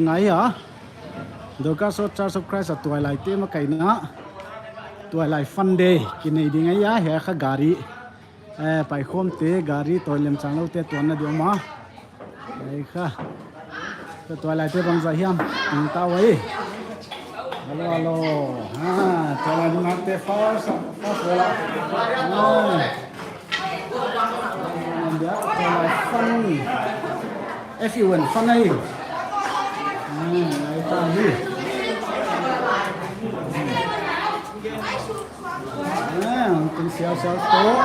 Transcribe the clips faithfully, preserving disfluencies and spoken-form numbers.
ngai a. Dorcas Road Church of Christ a tuailaite makaihna, tuailai fun day kinei ding ahi a, hiai kha gari, eh, paikhawmte, gari tawi lemchang loute tuanna di om a. Hiai kha. Ka tuailaite bangzah hiam, tung ta uai. Hello, hello. Ha, tuailai nungakte first, first wall a. Ha. Tuailai fun. F U N, fun ahi. Ha, ai ta hi. Ah, hong tung siausiau toh.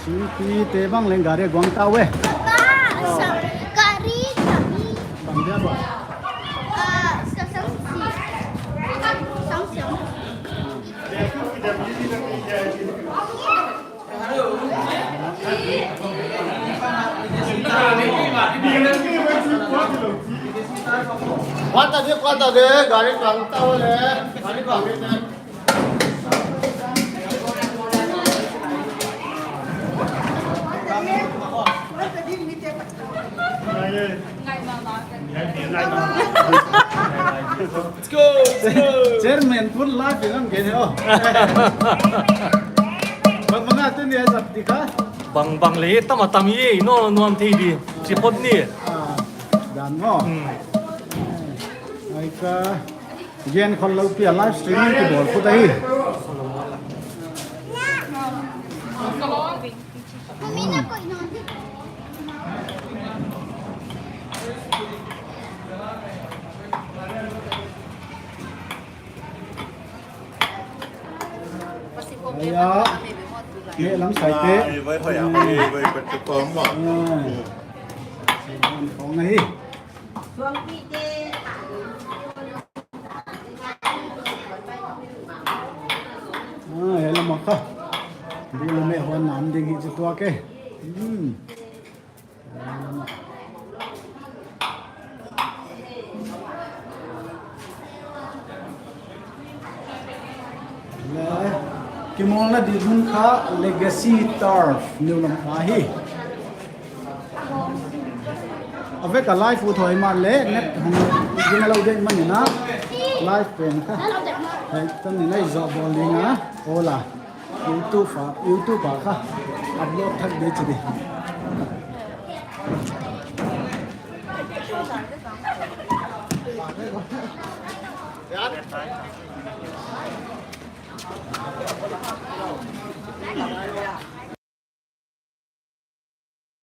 Singpi te bang leng gari guang ta uai. Papa, sa-, gari kami. Bang dia ba? Ah, sa-, sa-, si-, sa-, sa-, sa-. Kuat tadi, kuat tadi, gari tuang tahu le, gari tuang itu. Let's go, let's go. Chairman pun live in ang gini oh. Bang bang atu ni ai zat di kha. Bang bang le tam a tam ye no nuam thei di. Tripod ni. Ah, dan mo. Hmm. Ai ka gen khol lo pia live streaming ki bawl phut ahi. Aya. Ye lam sai te. Ye, vai hoih a, ye, vai petu pom mo. Ah. Kong ahi. Ah, hello maka. Di lo me huan nam ding hi chi tua ke. Hmm. Le, kimawlna di hun kha Legacy Turf, New Lamka hi. A vek a live ut hoih mah le, net hong ding a lo dek mah ni na, live pen kha. Hei, tan ni na i zawh bawl ding a, hola. YouTube a, YouTube a kha upload thak di chi di.